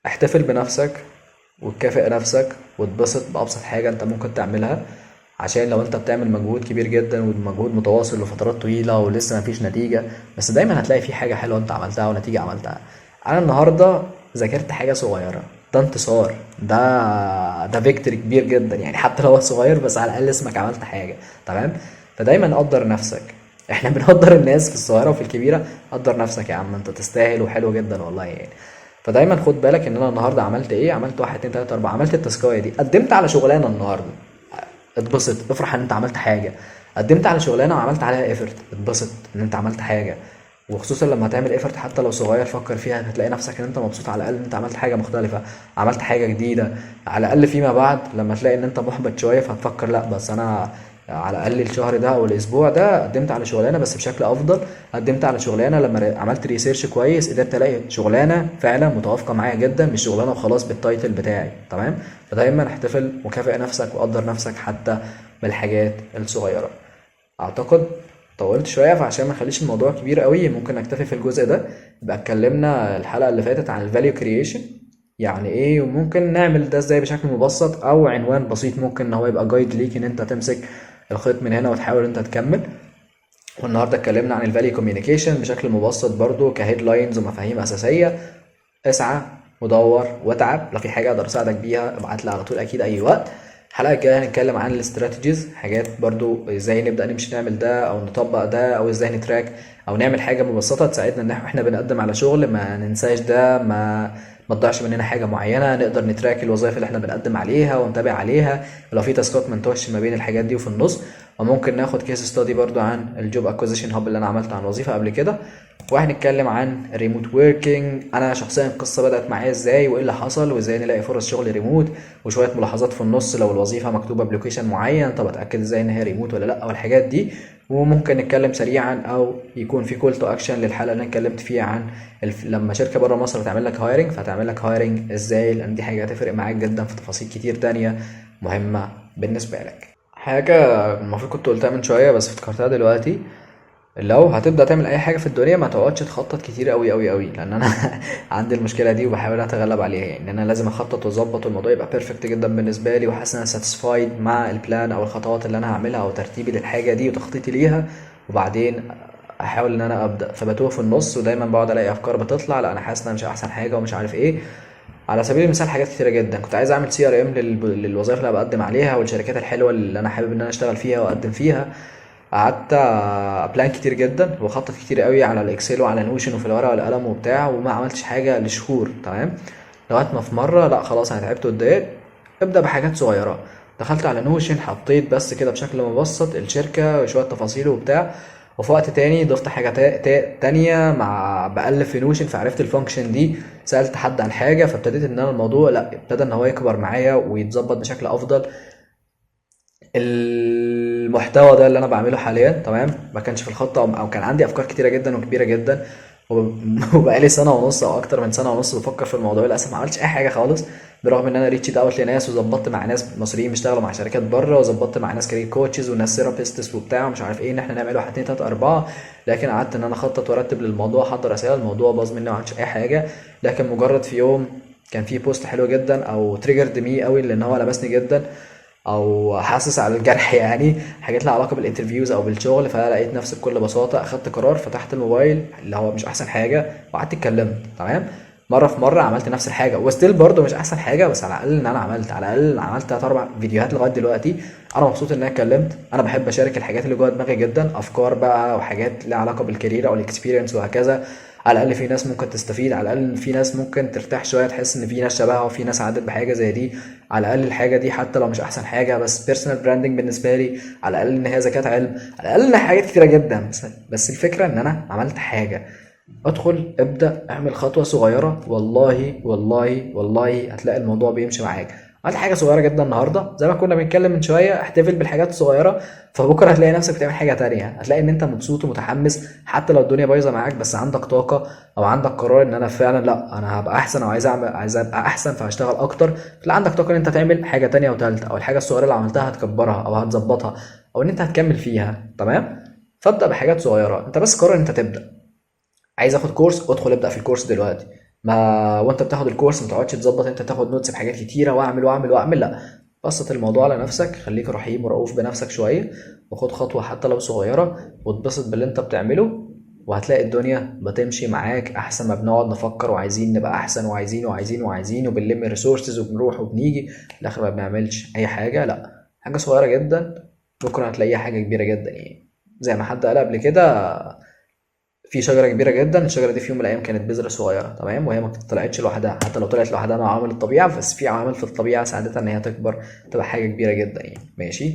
احتفل بنفسك وتكافئ نفسك وتبسط بأبسط حاجة انت ممكن تعملها، عشان لو انت بتعمل مجهود كبير جدا ومجهود متواصل لفترات طويلة ولسه مفيش نتيجة، بس دايما هتلاقي في حاجة حلوة انت عملتها ونتيجة عملتها. انا النهاردة ذاكرت حاجة صغيرة، ده انتصار، ده فيكتوري كبير جدا، حتى لو هو صغير بس على الاقل اسمك عملت حاجة، تمام؟ فدايما قدر نفسك. احنا بنقدر الناس في الصغيرة وفي الكبيرة، قدر نفسك يا عم، انت تستاهل وحلو جدا والله. فدايما خد بالك ان انا النهارده عملت ايه، عملت 1 2 3 4، عملت التاسكايه دي، قدمت على شغلانه النهارده، اتبسط، افرح ان انت عملت حاجه. قدمت على شغلانه وعملت عليها ايفورت، اتبسط ان انت عملت حاجه. وخصوصا لما هتعمل ايفورت حتى لو صغير فكر فيها، هتلاقي نفسك ان انت مبسوط على الاقل ان انت عملت حاجه مختلفه، عملت حاجه جديده. على الاقل فيما بعد لما تلاقي ان انت محبط شويه فهتفكر لا بس انا على الاقل الشهر ده او الاسبوع ده قدمت على شغلانه بس بشكل افضل، قدمت على شغلانه لما عملت research كويس قدرت الاقي شغلانه فعلا متوافقه معايا جدا، مش شغلانه وخلاص بال title بتاعي، تمام؟ فدايما احتفل وكافئ نفسك وقدر نفسك حتى بالحاجات الصغيره. اعتقد طولت شويه، فعشان ما نخليش الموضوع كبير قوي ممكن نكتفي في الجزء ده. يبقى اتكلمنا الحلقه اللي فاتت عن ال value creation يعني ايه، وممكن نعمل ده ازاي بشكل مبسط او عنوان بسيط ممكن ان هو يبقى guide ليك ان انت تمسك الخيط من هنا وتحاول انت تكمل. والنهارده اتكلمنا عن ال value communication بشكل مبسط برضو ك headlines ومفاهيم اساسيه. اسعى ودور واتعب، لو في حاجه اقدر اساعدك بيها ابعت لي على طول اكيد اي وقت. الحلقه الجايه هنتكلم عن ال strategies، حاجات برضو ازاي نبدا نمشي نعمل ده او نطبق ده، او ازاي ن track او نعمل حاجه مبسطه تساعدنا ان احنا بنقدم على شغل ما ننساش ده، ما تضيعش مننا حاجه معينه، نقدر ن track الوظائف اللي احنا بنقدم عليها ونتابع عليها، ولو في تاسكات ما نتوهش ما بين الحاجات دي وفي النص. وممكن ناخد case study برضو عن ال job acquisition hub اللي انا عملته عن وظيفة قبل كده. وهنتكلم عن remote working، انا شخصيا القصة بدات معايا ازاي وايه اللي حصل وازاي نلاقي فرص شغل ريموت، وشوية ملاحظات في النص لو الوظيفة مكتوبة ب location معين طب اتاكد ازاي ان هي ريموت ولا لا والحاجات دي. وممكن نتكلم سريعا او يكون في call to action للحلقة اللي انا اتكلمت فيها عن لما شركة بره مصر تعمل لك hiring فهتعمل لك hiring ازاي، لان دي حاجة هتفرق معاك جدا في تفاصيل كتير تانية مهمة بالنسبة لك. حاجة المفروض كنت قلتها من شوية بس افتكرتها دلوقتي، لو هتبدأ تعمل أي حاجة في الدنيا ما تقعدش تخطط كتير أوي أوي أوي، لأن أنا عندي المشكلة دي وبحاول أتغلب عليها، يعني إن أنا لازم أخطط وأظبط والموضوع يبقى perfect جدا بالنسبة لي، وحاسس إن أنا satisfied مع ال plan أو الخطوات اللي أنا هعملها أو ترتيبي للحاجة دي وتخطيطي ليها، وبعدين أحاول إن أنا أبدأ. فبتوه في النص ودايما بقعد ألاقي أفكار بتطلع، لا أنا حاسس إن أنا مش أحسن حاجة ومش عارف إيه. على سبيل المثال حاجات كتيرة جدا كنت عايز أعمل CRM للوظائف اللي أنا بقدم عليها والشركات الحلوة اللي أنا حابب إن أنا أشتغل فيها وأقدم فيها. قعدت ا plan كتير جدا واخطط كتير قوي على ال Excel وعلى Notion وفي الورقة والقلم وبتاع، وما عملتش حاجة لشهور. تمام، لغاية ما في مرة لا خلاص انا تعبت واتضايقت، ابدا بحاجات صغيرة. دخلت على Notion حطيت بس كده بشكل مبسط الشركة وشوية تفاصيل وبتاع، وفي وقت تاني ضفت حاجة تانية مع بقلب في Notion فعرفت ال function دي، سالت حد عن حاجة، فابتديت ان انا الموضوع لا ابتدى ان هو يكبر معايا ويتظبط بشكل افضل. المحتوى ده اللي انا بعمله حاليا تمام ما كانش في الخطة، او كان عندي افكار كتيرة جدا وكبيره جدا، وبقالي سنة ونص او اكتر من سنة ونص بفكر في الموضوع، للاسف ما عملتش اي حاجة خالص، برغم ان انا reached out لناس وظبطت مع ناس مصريين بيشتغلوا مع شركات بره، وظبطت مع ناس career coaches وناس therapists وبتاع ومش عارف ايه، ان احنا نعمل 1 2 3 4، لكن قعدت ان انا اخطط وارتب للموضوع، احضر اسئلة، الموضوع باظ مني وما عملتش اي حاجة. لكن مجرد في يوم كان في post حلو جدا او triggered me قوي، لان هو لمسني جدا او حاسس على الجرح، يعني حاجات لها علاقة بال interviews او بالشغل، فلقيت نفسي بكل بساطة اخدت قرار، فتحت الموبايل اللي هو مش احسن حاجة وقعدت اتكلمت. تمام، مرة في مرة عملت نفس الحاجة و still برضو مش احسن حاجة، بس على الاقل ان انا عملت، على الاقل عملت 3-4 فيديوهات لغاية دلوقتي. انا مبسوط ان انا اتكلمت، انا بحب اشارك الحاجات اللي جوه دماغي جدا، افكار بقى وحاجات لها علاقة بال career او ال experience وهكذا. على الاقل في ناس ممكن تستفيد، على الاقل في ناس ممكن ترتاح شوية، تحس ان في ناس شبهها وفي ناس عدت بحاجة زي دي. على الاقل الحاجة دي حتى لو مش احسن حاجة بس personal branding بالنسبة لي، على الاقل ان هي زكاة علم، على الاقل ان حاجات كتيرة جدا. بس الفكرة ان انا عملت حاجة. ادخل ابدا اعمل خطوة صغيرة، والله والله والله هتلاقي الموضوع بيمشي معاك. عملت حاجة صغيرة جدا النهارده زي ما كنا بنتكلم من شوية، احتفل بالحاجات الصغيرة، فبكرة هتلاقي نفسك بتعمل حاجة تانية، هتلاقي ان انت مبسوط ومتحمس حتى لو الدنيا بايظة معاك، بس عندك طاقة او عندك قرار ان انا فعلا لا انا هبقى احسن، او عايز اعمل، عايز ابقى احسن فهشتغل اكتر. لا عندك طاقة ان انت تعمل حاجة تانية وتالتة، او الحاجة الصغيرة اللي عملتها هتكبرها او هتظبطها او ان انت هتكمل فيها. تمام، فابدا بحاجات صغيرة، انت بس قرر ان انت تبدا. عايز اخد كورس، ادخل ابدا في الكورس دلوقتي. ما وانت بتاخد الكورس ما تقعدش تظبط انت تاخد notes بحاجات كتيرة واعمل واعمل واعمل، لا بسط الموضوع على نفسك، خليك رحيم ورؤوف بنفسك شوية، وخد خطوة حتى لو صغيرة، واتبسط باللي انت بتعمله، وهتلاقي الدنيا بتمشي معاك احسن ما بنقعد نفكر وعايزين نبقى احسن وعايزين وعايزين وعايزين وبنلم resources وبنروح وبنيجي، في الاخر ما بنعملش اي حاجة. لا حاجة صغيرة جدا بكره هتلاقيها حاجة كبيرة جدا. يعني زي ما حد قال قبل كده، في شجرة كبيرة جدا، الشجرة دي في يوم من الايام كانت بذرة صغيرة، تمام، وهي ما طلعتش لوحدها، حتى لو طلعت لوحدها مع عوامل الطبيعة، بس في عوامل في الطبيعة ساعدتها ان هي تكبر تبقى حاجة كبيرة جدا يعني. ماشي.